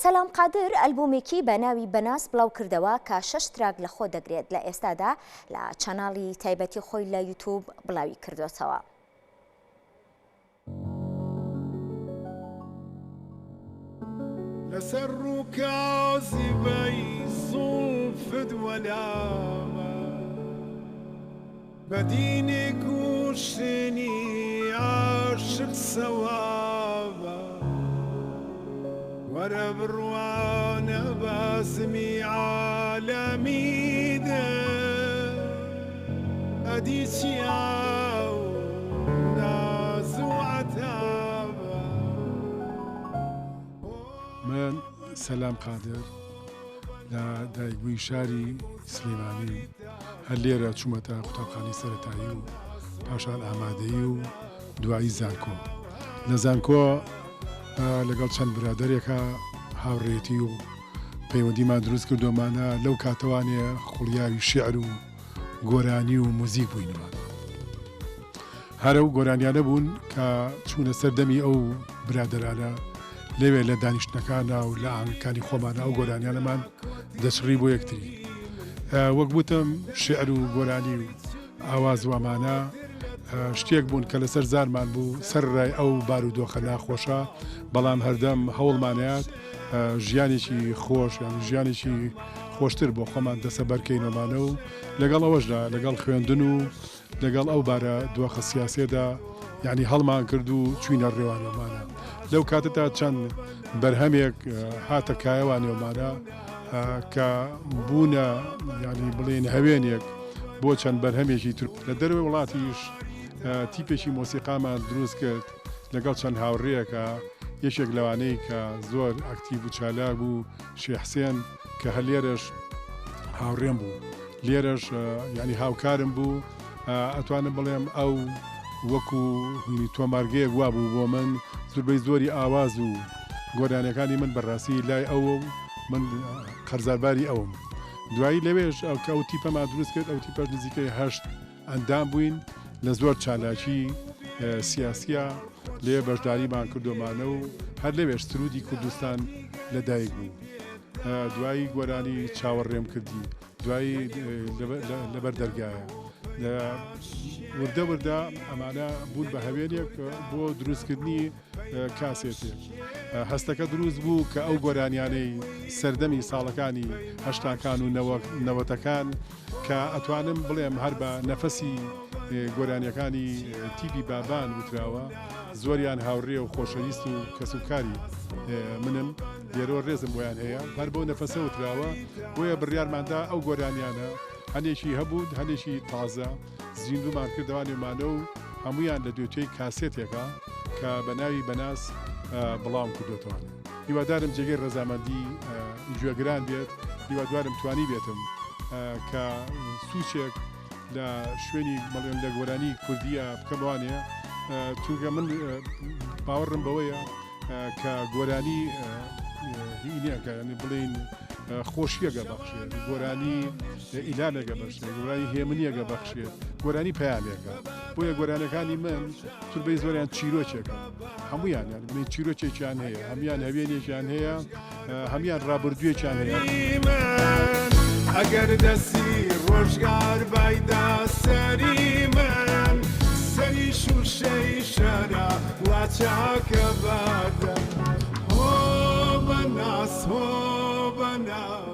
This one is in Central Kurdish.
سەلام قادر ئەلبومێکی بە ناوی بەناز بڵاو کردەوە کە شەش track لە خۆ دەگرێت لە ئێستادا لە channel ی تایبەتی خۆی لە یوتوب بڵاوی کردۆتەوە. لەسەر ڕووکازی بەی زوڵفت وەلامە بە دینی کوشتنی عاشق سەوابە وەرە بڕوانە بەزمی عالەمی دێ ئەدی چیا و ناز و عەتابە. من سەلام قادر لە دایکبووی شاری سلێمانی هەر لێرە چوومەتە قوتابخانەی سەرەتایی و پاشان ئامادەیی و دوایی زانکۆ لە زانکۆ لەگەڵ چەند برادەرێکا هاوڕێتی و پەیوەندیمان دروست کردۆمانە لەو کاتەوانێ خوڵیاوی شیعر و گۆرانی و موزیک بووینەوە. هەر ئەو گۆرانیانە بوون کە چوونە سەر دەمی ئەو برادەرانە لەوێ لە دانیشتنەکانا و لە ئاهەنگەکانی خۆمانە ئەو گۆرانیانەمان دەچڕی بۆ یەکتری. وەک وتم شیعر و گۆرانی و ئاواز و ئەمانە شتێک بوون کە لەسەر زارمان بوو سەرڕای ئەو بارودۆخە ناخۆشە بەڵام هەردەم هەوڵمانەیات ژیانێکی خۆش یان ژیانێکی خۆشتر بۆ خۆمان دەسەبەرکەینەوەمانە و لەگەڵ ئەوەشدا لەگەڵ خوێندن و لەگەڵ ئەو بارە دۆخە سیاسیەدا یانی هەڵمان کرد و چوینە ڕێوانەوەمانە لەو کاتەدا چەند بەرهەمێک هاتە کایەوانەوەمانە کە بوونە ینی بڵێن هەوێنێک بۆ چەند بەرهەمێکی تر لە دەرەوەی وڵاتیش تیپێکی مۆسیقامان دروست کرد لەگەڵ چەند هاوڕێیەکە یەکێک لەوانەی کە زۆر ئەکتیڤ و چالاک بوو شێخ حسێن کە هەر لێرەش هاوڕێم بوو لێرەش یانی هاوکارم بوو ئەتوانم بڵێم ئەو وەکو هینی تۆمارگەیەک وا بوو بۆ من زوربەی زۆری ئاواز و گۆرانیەکانی من بەڕاستی لای ئەوە و من قەرزارباری ئەوم دوایی لەوێش ئەو کە ئەو تیپەمان دروست کرد ئەو تیپەش نزیکەی هەشت ئەندام بووین لە زۆر چالاکی سیاسیە لێ بەشداریمان کردۆمانە و هەر لەوێش سرودی کوردستان لەدایک بوو دوایی گۆرانی چاوەڕێم کردی دوایی لەبەر دەرگایە وردە وردە ئەمانە بوون بە هەوێنێک بۆ دروستکردنی کاسێتێک هەستەکە دروست بوو کە ئەو گۆرانیانەی سەردەمی ساڵەکانی هەشتاکان و نەوەتەکان کە ئەتوانم بڵێم هەر بە نەفەسی گۆرانیەکانی تیپی بابان وتراوە زۆریان هاوڕێ و خۆشەویست و کەسوکاری منن لێرەوە ڕێزم بۆیان هەیە هەر بەو نەفەسە وتراوە بۆیە بڕیارماندا ئەو گۆرانیانە هەنێکی هەبوو هەنێکی تازە زیندوومان کردەوە نێومانە و هەموویان لە دوێتوێی کاسێتێکە کە بە ناوی بەناز بڵاوم کردۆتەوە. هیوادارم جێگەی ڕەزامەندی گوێگران بێت، هیوادوارم توانیبێتم کە سوچێک لە شوێنی بەڵێن لە گۆرانی کوردیە بکەمەوانێ چونکە من باوەڕم بەوەیە کە گۆرانی هینێکە یعنی بڵین خۆشیەگە بەخشێت گۆرانی ئیلامێکە بەخشێت گۆرانی هێمنیەگە بەخشێت گۆرانی پەیامێکە بۆیە گۆرانەکانی من توربەی زۆریان چیرۆکێکە هەمویان یان بڵین چیرۆکێکیان هەیە هەمیان هەوێنێکیان هەیە هەمیان ڕابردوویەکیان هەیە. ئەگەر دەستی ڕۆژگار بایدا سەری من سەری شووشەی شەرا وا چاکە بادە هۆ بەناس هۆ بەناس.